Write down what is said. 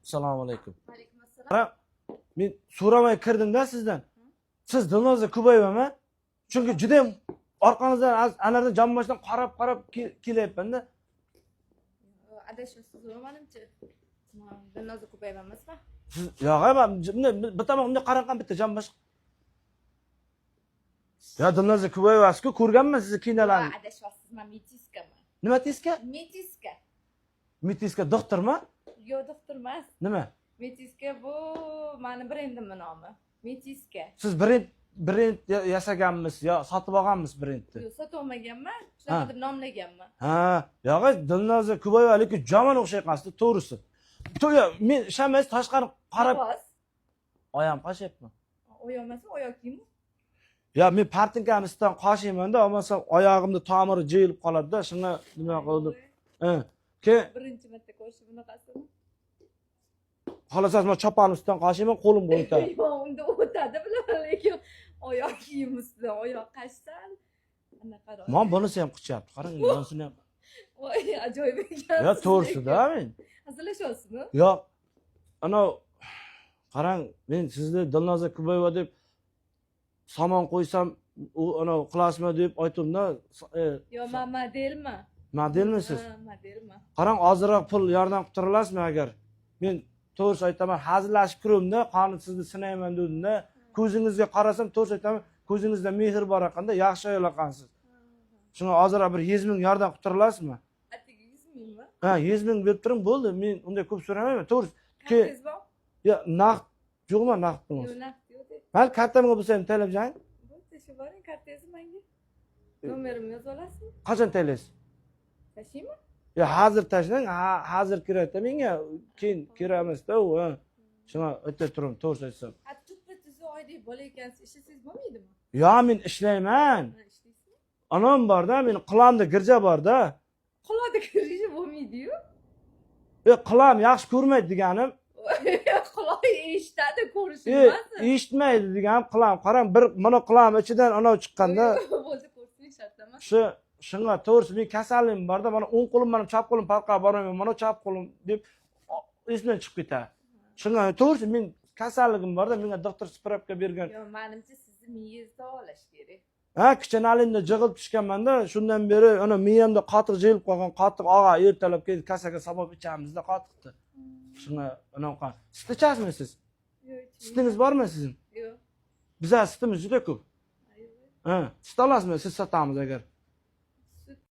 Assalomu alaykum. Alaykum assalom. Qarang, men so'ramay kirdim-da sizdan. Siz Dilnoza Kubayevami? Chunki juda ham orqangizdan anardan jonboshidan qarab qarab kelyapman-da. Adashyapsiz, manimcha. Man Dilnoza Kubayeva emasman. Siz yo'q, man bunday bir tomon bunday qarang, bitta jonbosh. Ya Dilnoza Kubayevasiz-ku, ko'rganman sizni kinolarni. Adashyapsiz, man metiskaman. Nima tiska? Metiska. Metiska doktormi? Yo'q, doktor emas. Nima? Metiska bu mani brendimni nomi. Metiska. Siz brend yasaganmisiz yo sotib olganmisiz brendni? Yo'q, sotib olmaganman, shunaqa deb nomlaganman. Ha, yo'q, Dilnoza Kubayeva lekin jomon o'xshayapsiz, to'g'risi. To'ya, men ishonmaysiz, tashqari qarab Qog'oz. Oyam qoshyapman. Oyoq emas, oyoq kiyimi. Yo, men partinkani ustidan qoshyapman-da, bo'lmasa oyog'imda tomiri jiyilib qoladi-da, shunga nima qildim. Ha, keyin Birinchi marta ko'rishim bunaqasini. Xohlasangiz men chopon ustidan qoshiyman, qo'lim o'tadi. Yo'q, unda o'tadi bilaman, lekin oyoq kiyim ustidan oyoq qashsan anaqaroq. Man bunisi ham quchyapti, qarang, bunisini ham. Voy, ajoyib ekan. Yo, to'g'risida men. Hazillashyapsizmi? Yo'q. Ana qarang, men sizni Dilnoza Kubayeva deb somon qo'ysam, u ana qilasizmi deb aytdim-da. Yo'q, man modelman. Modelmisiz? Ha, modelman. Qarang, ozroq pul yordam qilib tura olasizmi agar? Men to'g'risi aytaman, hazillashib kiruvimda, qani sizni sinayman dedim-da. Ko'zingizga qarasam, to'g'risi aytaman, ko'zingizda mehr bor ekanda, yaxshi ayol ekansiz. Shunga ozroq bir 100 ming yordam qilib tura olasizmi? Atigi 100 mingmi? Ha, 100 ming berib turing, bo'ldi. Men unday ko'p so'ramayman, to'g'risi. Kartangiz bor? Yo, naqd yo'qmi, naqd pulimiz? Yo'q, naqd yo'q. Mayli, kartamga bo'lsa ham tayinlab. Bo'ldi, tashlab boring kartangizni menga. Nomerimni yozib olasizmi? Qachon tayinlaysiz? Tashlaymi? Yo, hozir tashlang, hozir kerakda menga, keyin kerak emasda u. Ha. Shunga aytib turing, to'g'risi aytsam. Ha, tuppa tuzuq oylik bola ekansiz, ishlasangiz bo'lmaydimi? Yo, men ishlayman. Ha, ishlaysizmi? Onam borda, meni quloqimda girja borda. Quloqda kirishi bo'lmaydi-yu. E, quloqim yaxshi ko'rmaydi deganim. Quloq eshitadi, ko'rish emas. Eshitmaydi deganim quloqim. Qarang, bir mana quloqim ichidan anov chiqqanda. Bo'ldi, ko'rsin, shart emas. Shu shunga to'g'risi men kasalligim borda, mana o'ng qo'lim mana chap qo'lim farqqa bormayman, mana chap qo'lim deb esimdan chiqib ketadi. Shunga to'g'risi men kasalligim borda, menga doktor spravka bergan. Yo'q, manimcha sizni miyangizni davolash kerak. Ha, kichkinaligimda jig'ilib tushganmanda, shundan beri ana miyamda qatiq jiyilib qolgan, qatiq og'a ertalab kelib kasaga solib ichamizda qatiqni. Shunga anaqa. Sut ichasizmi siz? Yo'q. Sutingiz bormi sizning? Yo'q. Bizlar sutimiz juda ko'p. Yo'q. Ha, sut olasizmi? Siz sotamiz agar.